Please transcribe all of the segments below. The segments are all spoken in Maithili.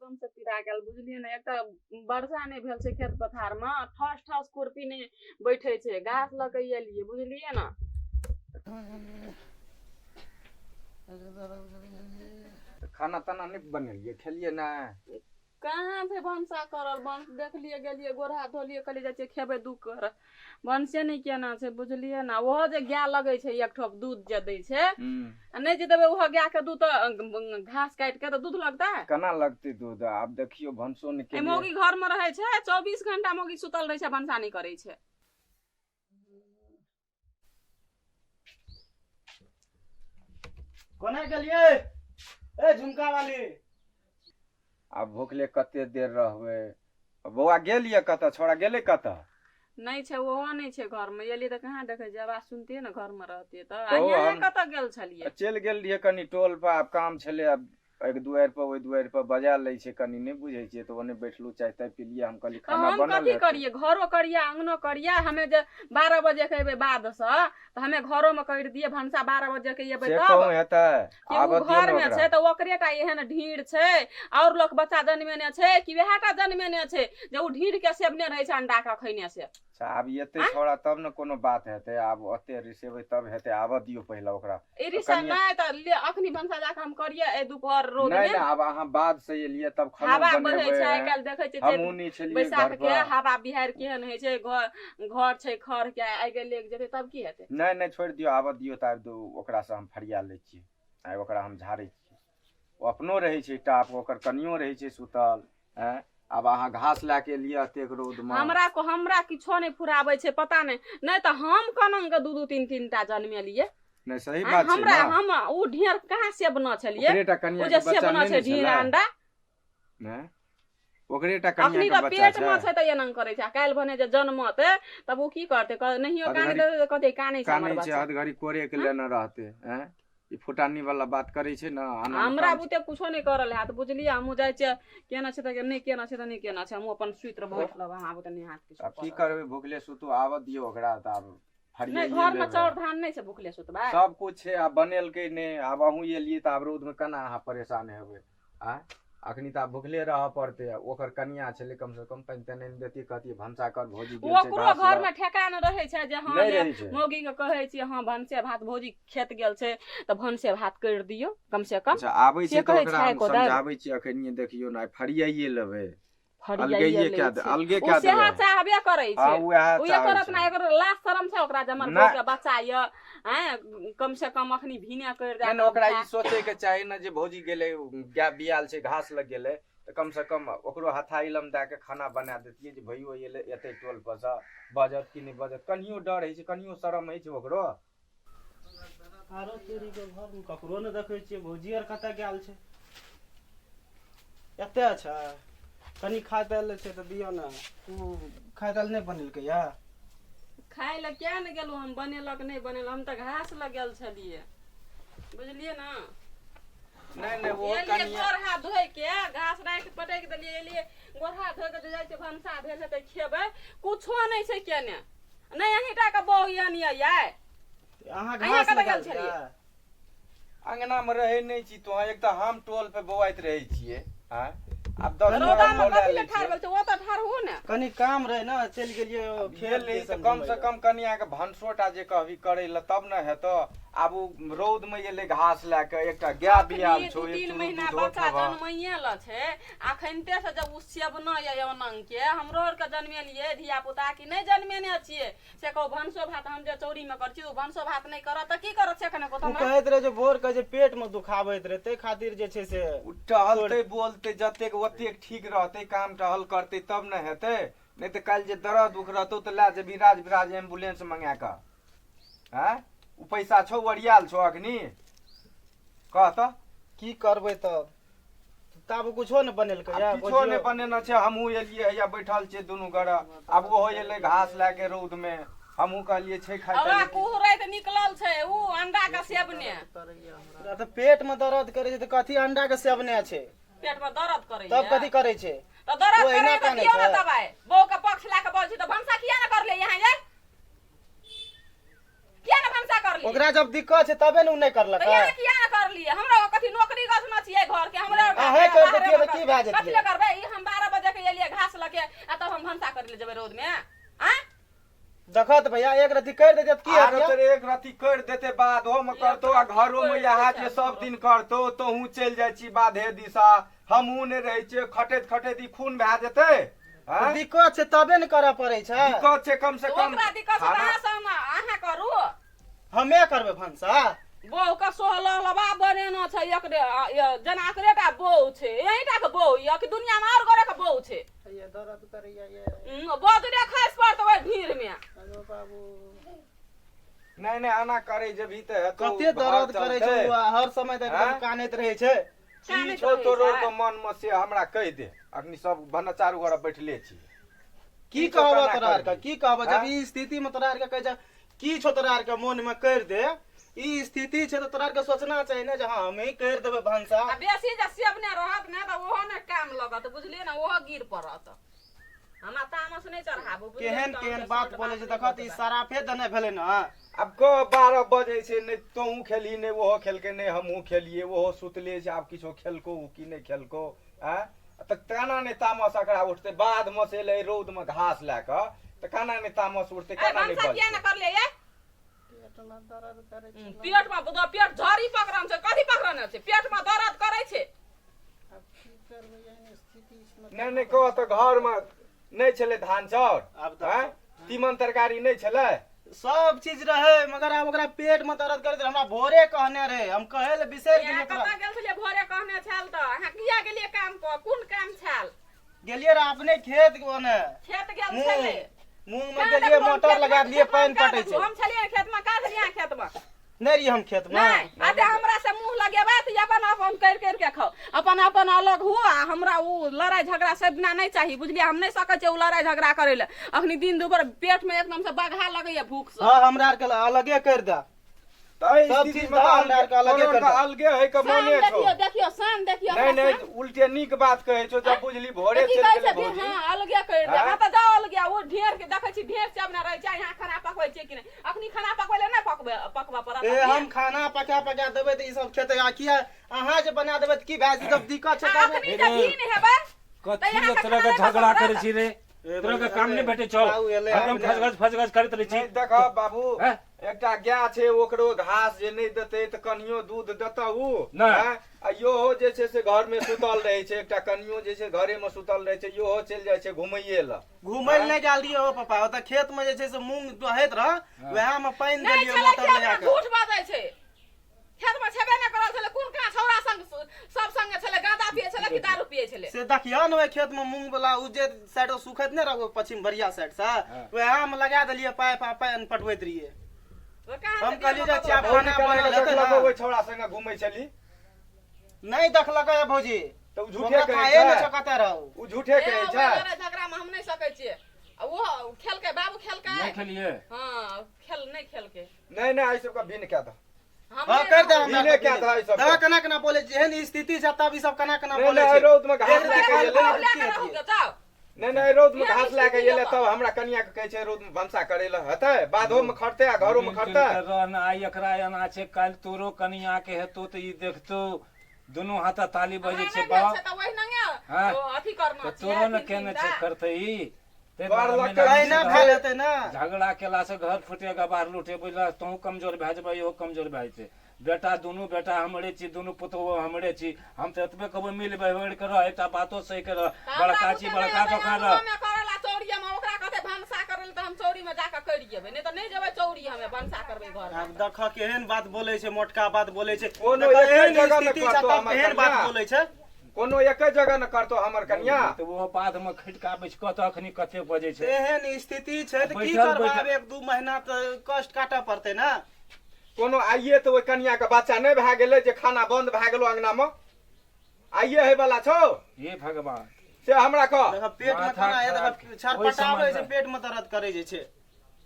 एकदम से पीड़ा गेल बुझलियै ने। एक तऽ वर्षा नहि भेल छै खेत पथार मे, ठस ठस खुरपी नहि बैठे छै, घास लऽ के एलियै बुझलियै ने। तऽ खाना ताना नहि बनेलियै, खेलियै नहि? कहाँ छै भनसा करल? भनस देखलियै, गेलियै गोर हाथ धोलियै, कहलियै जाइ छियै खेबै दू कर, भनसे नहि केना छै बुझलियै ने। ओहो जे गाय लगै छै एक ठोप दूध जे दै छै, आ नहि जे देबै ओहो गायके दूध तऽ घास काटि के तऽ दूध लगतै? केना लगतै दूध? आब देखियौ भनसो नहि केलियै। मौगी घर मे रहै छै 24 घंटा, मौगी सुतल रहै छै, भनसा नहि करै छै। कोना गेलियै ए झुमका वाली? आब भुखले कते देर रहबै? बौआ गेल यऽ कतऽ? छोड़ा गेलै कतऽ? नहि छै, ओहो नहि छै घरमे। एलियै तऽ कहाँ देखै छियै, आवाज सुनतियै ने घरमे रहतियै तऽ। अहाँ कतऽ गेल छलियै? चलि गेल रहियै कनि टोल पर, आब काम छलै, आब एक दुआरि पर ओहि दुआरि पर बजा लै छै कनि, नहि बुझै छियै तऽ ओने बैठलहुँ, चाय ताय पिलियै। हम कहलियै खाना बनल कथी करियै? घरो करियै, अङ्गनो करियै। हमे जे 12 बजे के एबै बादसँ तऽ हमे घरो मे करि दियै भनसा? 12 बजे के एबै तब कहूँ हेतै? कि ओ घर मे छै तऽ ओकरे टा एहन ढीर छै? और लोक बच्चा जन्मेने छै कि वएह टा जन्मेने छै जे ओ ढीर के सेबने रहै छै अंडा के खैने से? अच्छा, आब एतै छौड़ा तब ने कोनो बात हेतै। आब ओते रिसेबै तब हेतै। आबऽ दियौ पहिले ओकरा। ई रिसा नहि तऽ अखनी भनसा जाके हम करियै एहि दुपहर रौद मे? नहि, आब अहाँ बाद से एलियै तब खाना हवा बहै छै आइ काल्हि, देखै छियै हमहूँ नहि छलियै बैसाख के, हवा बिहाड़ि केहन होइ छै। घर घर छै खर के, आइ लेग जेतै तब की हेतै? नहि नहि, छोड़ि दियौ, आबऽ दियौ तऽ आबि ओकरासँ हम फरिया लै छियै। आइ ओकरा हम झाड़ै छियै। ओ अपनो रहै छै टाप, ओकर कनियो रहै छै सुतल। आँय, आब अहाँ घास लए के एलियै एतेक रौद मे। हमरा को हमरा किछो नहि फुराबै छै, पता नहि। नहि तऽ हम कोना के दू दू तीन तीन टा जन्मेलियै? नहि, सही बात छै। हमरा हम ओ ढेर कहाँ सेबना छलियै? ओकरे टा कनिया ओ जे सेबना छै ढेर अंडा नहि, ओकरे टा कनिया के बच्चा पेट मे छै तऽ एना करै छै, आ काल्हि भने जे जन्मतै तब ओ की करतै? नहियो कानै देतै तऽ कहतै कानै छै हमर बच्चा। हद घड़ी कोरे के लेने रहतै। हैं, ई फुटानी वाला बात करै छै ने। हमरा बुते कुछो नहि करल हैत बुझलियै। हमहूँ जाइ छियै, केना छै तऽ नहि, केना छै तऽ नहि, केना छै। हमहूँ अपन सुति रहबै, बैठ रहबै, हमरा बुते नहि हैत किछु। आब की करबै? भुखले सुतू, आबऽ दियौ ओकरा तऽ आब। नहि, घर मे चाउर धान नहि छै, भुखले सुतबै? सब कुछ छै, आब बनेलकै नहि। आब अहूँ एलियै तऽ आब रौद मे केना अहाँ परेशान हेबै? आँय, अखनी तऽ आब भुखले रहऽ पड़तै। ओकर कनिया छलै, कम से कम पानि तानि आनि देतियै, कहतियै भनसा कर, भौजी गेल छै। ओकरो घर मे ठेकान रहै छै जे हँ नहि रहै छै। मौगी के कहै छियै हँ भनसे भात, भौजी खेत गेल छै तऽ भनसे भात करि दियौ कम से कम। अच्छा, आबै छै तऽ ओकरा हम समझाबै छियै। अखनिये देखियौ ने, आइ फरियाइये लेबै, अलगेये कए दे, अलगे कए देबै। ओ चाहबे करै छै, ओ एकर अपना एकर लाज शरम छै ओकरा जे हमर बहू के बच्चा यऽ, हैं, कम से कम अखनी भीने करि दे। नहि, ओकरा ई सोचे के चाही ने जे भौजी गेलै, गाय बियाल छै, घास लग गेलै, तऽ कम से कम ओकरो हथा इलम दए के खाना बना देतियै जे भैयो एलै एतै टोल पर सँ, बजत कि नहि बजत? कनियो डर होइ छै, कनियो शरम होइ छै ओकरो? आरो तोरी के घर मे ककरो नहि देखै छियै। भौजी आर कतऽ गेल छै? एते छै, कनि खाय ताय लए छै तऽ दियौ ने। ओ खाय ताय लए नहि बनेलकै यऽ? खाय लए किया ने गेलहुँ हम, बनेलक नहि बनेलक। हम तऽ घास लग गेल छलियै बुझलियै ने। नहि नहि, ओ एलियै गोर हाथ धोइ के, घास राखि पटकि देलियै, एलियै गोर हाथ धोइ के जाइ छै, भनसा भेल हेतै खेबै। कुछो नहि छै केने। नहि, अहीं टा के बहू एहन यऽ यै? अहाँ घास कतऽ गेल छलियै? अंगना मे रहै नहि छी तोहाँ। एक तऽ हम टोल पे बौआइत रहै छियै। आँय, आब 10 रौदा मे कथी लए ठाढ़ भेल छै? ओ तऽ ठाढ़ हो ने। कनि काम रहै ने, चलि गेलियै खेत गेल। तऽ कम से कम कनिया के भनसोटा जे कहबी करै लए तब ने हेतौ। आब ओ रौद मे एलै घास लए के, एकटा गाय बियाल छौ, एक 3 महीना बच्चा जन्मैये ल छै, अखनते से जब ओ सेबना यऽ ओनंग के। हमरो आर के जन्मेलियै धिया पुता कि नहि जन्मेने छियै से कहू? भनसो भात हम जे चौरी मे करै छी, ओ भनसो भात नहि करत तऽ की करत से कने कहू? कहैत रहे जे भोर के जे पेट मे दुखाबैत रहे, ताहि खातिर जे छै से। ओ टहलतै बोलतै जतेक ओतेक ठीक रहतै। काम टहल करतै तब ने हेतै। नहि तऽ काल्हि जे दर्द दुख रहतौ तऽ लए जेबही राज बिराज एम्बुलेंस मंगा कऽ। आँय, ओ पैसा छौ ओरियाल छौ अखनी? कह तऽ। की करबै तब? तब कुछो नहि बनेलकै? किछो नहि बनेने छै। हमहूँ एलियै, हैया बैठल छियै दुनू गोरा। आब ओहो एलै घास लए के रौद मे, हमहूँ कहलियै छै खाय। कुहरैत निकलल छै उ अंडा के सेबने। तऽ पेट मे दर्द करै छै तऽ कथी अंडा के सेबने छै? पेट मे दर्द करै तब कथी करै छै? तऽ दर्द करै तऽ दियौ ने दबाई। बहू के पक्ष लए के बजै छै तऽ भनसा किया ने करले यहाँ यै? किया ने भनसा करली? ओकरा जब दिक्कत छै तबे ने उ नहि करलक। तऽ यहाँ किया ने करली? करलिए हमरा कथी नौकरी गछना छियै घर के हमरा अहें कर देतियै तऽ की भए जेतियै? कथी ले करबै ई हम 12 बजे के एलियै घास लके आ तब हम भनसा करे ले जेबै रौद में आ देखऽ तऽ भैया एक रत्ती करि देतियै तऽ की आरो हेतियै तोरे एक रत्ती करि देते बाधो में करतो आ घरो में यहाँ जे सब दिन करतो तोहूँ चलि जाइ छी बाधे दिशा हमहूँ नहि रहै छियै खटैत खटैत ई खून भए जेतै आँय? दिक्कत छै तबे ने करऽ पड़ै छै दिक्कत छै कम से कम ओकरा दिक्कत छै तऽ खाना अहाँ सब अहाँ करू हमे करबै भनसा बहू के सोहलवा बनेना छै एकरे जेना एकरे टा बहू छै यही टा के बहू यऽ कि दुनिया में और गोरे के बहू छै ये दर्द करैया ये बजरे खसि पड़तै ओहि भीड़ में अरे बाबू नहि नहि एना करै जेबही तऽ हेतौ कते घर दर्द करै छै चलतै। ओ हर समय तऽ एकदम आँय? कानैत रहै छै की कानैत छौ रहै तोरो छै। के मन मे से हमरा कहि दे अखनी सब भन चारू गोरा बैठले छी की की छौ कहबऽ केना तोरा आरके करबही? की कहबऽ जब आँय? ई स्थिति मे तोरा आरके कहै छै की छौ तोरा आरके मोन मे करि दे ई स्थिति छै तऽ तोरा आरके सोचना चाही ने जे हँ हमही करि देबै भनसा आ बेसी जे सेबने रहत ने तऽ ओहो ने काम लगत बुझलियै ने ओहो गिर पड़त हमरा तामस नहि चढ़ाबू बुझलियै केहन ने, केहन तामस बात से बोलै छै बात देखऽ तऽ ई नहि बजबै। सराफे देने भेलै ने आब कह 12 बजै छै नहि तोहूँ खेलही नहि ओहो खेलकै नहि हमहूँ खेलियै ओहो सुतले छै आब किछो खेलको ओ कि नहि खेलको आँय तऽ केना नहि तामस एकरा उठतै बाधमे से एलै रौदमे घास लए कऽ तऽ केना नहि तामस उठतै ए, केना नहि भनसा किया बजतै ने करलियै ये? पेटमे दर्द करै छै पेटमे पेट झड़ी पकड़न छै कथी पकड़ने छै पेटमे दर्द करै छै आब की करबै एहन स्थिति नहि नहि कह तऽ घरमे नहि छलै धान चाउर आब तऽ- आँय तीमन तरकारी नहि छलै सब चीज रहे मगर आब ओकरा पेट में दर्द करैत रहे हमरा भोरे कहने रहे हम कहे ले बिसरि अहाँ गेलियै कतऽ तोरा गेल छलियै भोरे कहने छल तऽ अहाँ किया गेलियै काम पर कोन काम छल गेलियै रहे अपने खेत ओने खेत गेल मूंग छलै मूंग में कहाँ गेलियै देखलहुँ मोटर खेतमे? लगा देलियै खेतमे पानि कहाँ पटै देखलहुँ? छै हम छलियै खेतमे का छलियै अहाँ खेतमे नहि रहियै हम खेत में नहि अते हमरा से मुंह लगेबै तऽ अपन अपन करि करि के खाउ अपन अपन अलग हुओ आ हमरा ओ लड़ाइ झगड़ा सब बिना नहि चाही बुझलियै हम नहि सकै छियै ओ लड़ाइ झगड़ा करै लए अखनी दिन दुपहर पेट में एकदम से बघा लगैया भूख से हाँ हमरा आरके अलगे करि दे तऽ एहि सब स्थिति चीज मे तऽ तऽ हमरा आरके अलगे तोरो कर तऽ दे। अलगे है के शाम मने छौ देखियौ देखियौ शाम देखियौ नहि अपना नहि शाम। उल्टे नीक बात कहै छौ जब बुझली भोरे तऽ की चलि कहै गेलै छै भौजी हाँ अलगे करि दे आँय? हाँ तऽ जाओ अलगे ओ ढेर के देखै छी ढेर चावना रहै छै यहाँ खाना पकबै छियै कि नहि अखनी खाना पकबै ले नहि पकबै पकबऽ पड़त ए अखनी। हम खाना पका पका देबै तऽ ई सब खेतै आ किया अहाँ जे बना देबै तऽ की भए जेतै जब दिक्कत छै आ तब अखनी जे दिन हेबै कथी तऽ ले यहाँ तोरा के खाना झगड़ा पसन्द करै छी रे ए तोरा के भैया, काम नहि भेटै छौ बाबू एलै हरदम अपने। खसगस फसगस करैत रहै छी नहि देखह बाबू हैं? एकटा गाय छै ओकरो घास जे नहि देतै तऽ कनियो दूध देतऽ उ नहि। हैं? आ इहो जे छै से घर में सुतल रहै छै एकटा कनियो जे छै घरे में सुतल रहै छै इहो चलि जाइ छै घुमैये लए घुमै लए नहि गेल रहियै हो पापा ओतऽ खेत में जे छै से मूंग बहैत रह वएह में पानि नहि देलियै छलै मोटर खेतमे लगा कऽ झूठ बाजै छै खेतमे छेबे नहि करल छलै कोन कहाँ छौड़ा संग सब संगे छलै गांजा पियै छलै कि दारू पियै छलै से देखियौ ने ओहि खेत में मूंग वाला उ जे साइड सुखैत नहि रहै पश्चिम बरिया साइड से वएह में लगा देलियै पाइप आ पानि पटबैत रहियै ओ कहाँ हम से कहलियै दियौ जे चाप बबुआ? खाना भौजी केना बनल के हेतै देखलक ने। ओहि छौड़ा संगे घुमै छली नहि देखलक है भौजी तऽ उ झूठे ओकरा कहै थाहे नहि छै छौ कतऽ रहू उ झूठे ए, कहै ओहि छै लड़ाइ झगड़ामे हम नहि सकै छियै आ ओहो खेलकै बाबू खेलकै नहि खेलियै हँ खेल नहि खेलकै नहि नहि एहि सबके भिन्न कए दह हम हाँ नहि कर दे रहब। हमरा भिने कए दह एहि सबके दवा केना केना बोले जेहन स्थिति छै तब ई सब केना केना नहि बोले नहि छै एहि रौद मे घास एक लए के रत्ती एलै बाबू लए कऽ रहू गे, जाउ नहि नहि एहि रौद मे इएह घास लए के स्थिति एलै यऽ। तब हमरा कनिया के कहै छै रौद मे भनसा करै लए हेतै बाधो मे खटतै आ घरो मे मिल खटतै जुलि कऽ रह ने आइ एकरा एना छै काल्हि तोरो कनिया के हेतौ तऽ ई देखतौ दुनू हाथ ताली हमरा बजै नहि छै भेल बाप छै तऽ ओहिनंगे हाँ। ओ अथी करना तऽ छियै तोरो ने तीन केने तीनटा। छै करतै ई ताहि बार दुआरे लग मेना के अहिना मिश्र भेल हेतै ने झगड़ा केला से घर फूटे गबार लूटे बुझल तोहूँ कमजोर भए जेबै इहो कमजोर भए जेतै बेटा दुनू बेटा हमरे छी दुनू पुतोहु हमरे छी हम तऽ एतबे कहबै मिल बहरि के रह एकटा बातो सही के रह तऽ हमरा बड़का छी बुते नहि बड़का हेतै, जकाँ रह अंगनोमे करैला चौड़ीमे ओकरा कहतै भनसा करै लए तऽ हम चौड़ीमे जाकऽ करि जेबै नहि तऽ नहि जेबै चौड़ी हमे भनसा करबै घरमे आब देख केहन बात बोले छै मोटका बात बोले छै कोनो देखऽ, एके एहन जगह मे स्थिति छै करतौ तब हमर केहन बात कनिया। बोले छै कोनो एके जगह ने करतौ हमर कनिया तऽ ओहो बाधमे खटि कऽ आबै छै कतऽ अखनी कते बजै छै एहन स्थिति छै तऽ की बैठल करबै बैठल। आब एक दू महीना तऽ कष्ट काटऽ पड़तै ने कोनो आइए तऽ ओहि कनिया के बच्चा नहि भए गेलै जे खाना बंद भए गेलो अंगना मे आइए होय वाला छौ हे भगवान से हमरा कह देखऽ पेट मे माथा केना हे खराब। देखऽ ओहि छरपटाबै छै समय पेट मे दर्द करै जे छै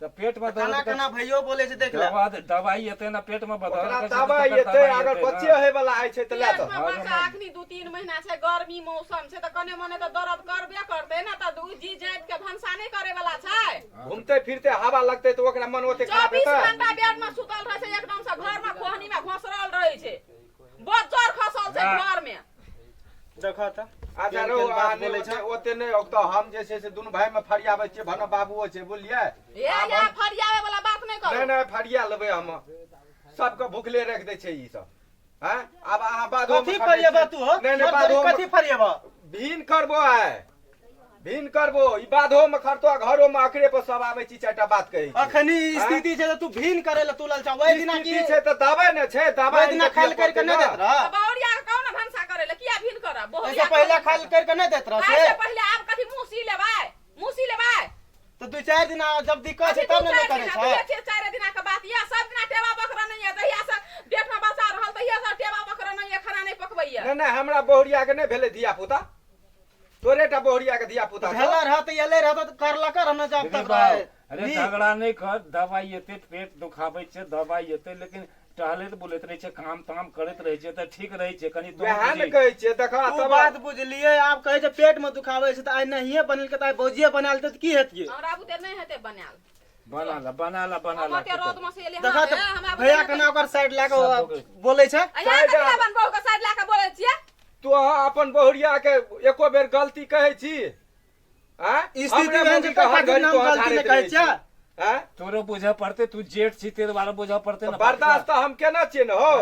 तऽ पेट मे केना दर्द केना भैयो बोले छै देख ले दवा दवाई एतै ने पेट मे ओकरा दर्द करै छै तऽ दबाई तकर एतै दवाई अगर एतै ने। बच्चे होय वाला आइ छै तऽ लए पेट दह मे बच्चा अखनी 2-3 महीना छै गर्मी मौसम छै तऽ कने मने तऽ दर्द करबे करतै ने तऽ उ जी जाइत के भनसा नहि करे वाला छै घूमते फिरते हवा लगतै तऽ ओकरा मन ओते खराब 24 हेतै घंटा बेड में सुतल रहै छै एकदम से घर में खोहनी में घोसरल रहै छै बज्जर खसल छै घर में। देखो तऽ अच्छा केहन रौ, केहन अहाँ बात नहि बोलै छै। ओते नहि औतौ। हम जे छै से दुनू भाई में फरियाबै छियै, भने बाबुओ छै, बुझलियै? ए या फरियावे वाला बात नहि करू। नहि नहि, फरिया लेबै हम। सबके भुखले राखि दै छै ई सब। हैं, आब अहाँ बाधो कथी फरियाबा तू हो? नहि नहि, छोड़ तोरी, बाधो कथी फरियाबा? भीन करबो आइ, भीन करबो। ई बाधो में खरतो आ घरो में अकरे पर सब आबै छी, चारिटा बात कहै छी। अखनी ई स्थिति छै तऽ तू भीन करे ला तुलल छ। ओहि दिना की स्थिति छै तऽ दबाइ ने छै, दबाइ ओहि दिना खायल करि के नहि देत रह? बहुरिया के कहू ने भनसा करे ले, किया भीन करब? एहिसँ बहुरिया पहिले खायल करि के नहि देत रह से? एहिसँ पहिले आब कथी मुँह सी लेबै? मुँह सी लेबै? तऽ दू चारि दिना जब दिक्कत छै कथी तब दू ने नहि चारि करै दिना, छै। दुइये चारि दिना के बात यऽ। सब दिना टेबा बकरा नहि यऽ। जहिया से पेट में बच्चा रहल तहिया से टेबा बकरा नहि यऽ, खाना नहि पकबैया। नहि नहि, हमरा बहुरिया के नहि भेलै धिया पुता, तोरे टा बहुरिया के धिया पुता छौ। भेला रह तऽ एलै रह तऽ करलक रह ने जब देखी तक बाउ, रहे। अरे नी। झगड़ा नहि कर, दवाइ एते पेट दुखाबै छै, दवाइ एते, लेकिन टहलैत बुलैत रहै छै, काम ताम करैत रहै छै तऽ ठीक रहै छै कनि। तू वएह ने बुझी। कहै छियै, देखऽ तू तब बात बुझलियै। आब कहै छै पेट में दुखाबै छै तऽ आइ नहिये बनेलकै तऽ आइ भौजिये बनायल तऽ की हेतियै? हमरा बुते नहि हेतै बनायल। बना ला, बना ला, बना हम ला। ओते रौद में से एलियै। देखा हँ, तऽ हमरा बुते भैया नहि केना ओकर साइड लए सब कऽ भोगै। बोलै छै। अहाँ कथी लए अपन बहू के साइड लए कऽ बोलै छियै? तू अहाँ अपन बहुरिया के एको बेर गलती कहै छी? आँय? स्थिति हमरे एहन छै मौगी के तऽ हर खातिर घड़ी हम तोहर गलती नहि झाड़ैत कहै रहै छियै। छी। आँय? तोरो बुझऽ पड़तै, तू जेठ छी ताहि दुआरे बुझऽ पड़तै ने। बर्दाश्त तऽ हम केना छियै ने हो।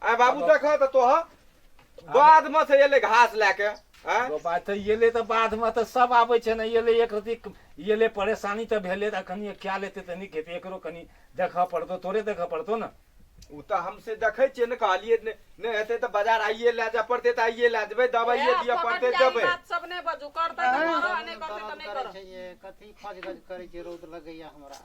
आय बाबू, देखऽ तऽ तोहर बाद में से एलै घास लए के। आँय? ओ बात तऽ एलै तऽ बाधमे तऽ सब आबै छै ने। एलै एक रति एलै, परेशानी तऽ भेलै। तऽ अखन क्या लेतै तऽ नीक हेतै। एकरो कनि देखऽ पड़तौ, तोरे देखऽ पड़तौ ने। ओ तऽ हम से देखै छियै ने, कहलियै नहि नहि हेतै तऽ बाजार आइए लए जाय पड़तै तऽ आइए लए जेबै, दबाइए दिअ पड़तै ए, देबै। बात सब नहि बाजू। करतै तऽ करऽ, आ नहि करतै तऽ दर्द नहि करै करऽ। छै ये, कथी खज गज करै छै, रौद लगैया हमरा।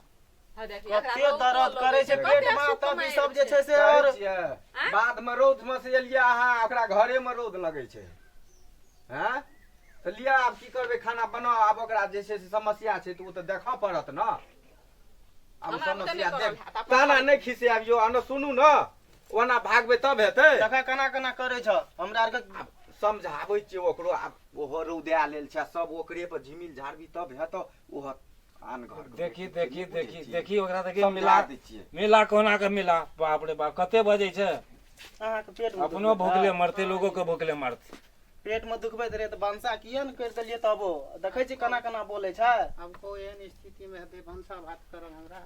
हे देखी, एकरा कते रौदो दर्द लगै करै छै कते पेट में सुख तब ई मारि सब जे छै से कहै और छियै, आँय? बाद मे रौद मे से एलियै अहाँ, ओकरा घरे मे रौद लगै छै। हैं, तऽ लिअ, आब की करबै? खाना बनाउ आब। ओकरा जे छै से समस्या छै तऽ ओ तऽ देखऽ पड़त ने आब। हमरा बुते समस्या नहि करल देख हैत, अपन ताना करू। नहि खिसियाबियौ। आनो सुनू ने, ओना भागबै तब हेतै? देखा केना केना करै छ हमरा आरके। आब समझाबै छियै ओकरो। आब ओहो रौदा लेल छै, सब ओकरे पर झिमिल झाड़बी तब हेतौ? ओहो आन घर के देखी बेटी छै, देखी नहि बुझै देखी छियै। देखी ओकरा, देखी समझा मिला दै छियै। मिला, कोना के मिला। बाप रे बाप, कते बजै छै? अहाँके पेट में अपनो भुखले मरते, लोगो के भुखले मारते। पेट में दुखबैत रहे तऽ भनसा किया ने करि देलियै? तबो देखै छी केना केना बोलै छै। आब को एहन स्थिति में हेतै भनसा भात करल हमरा?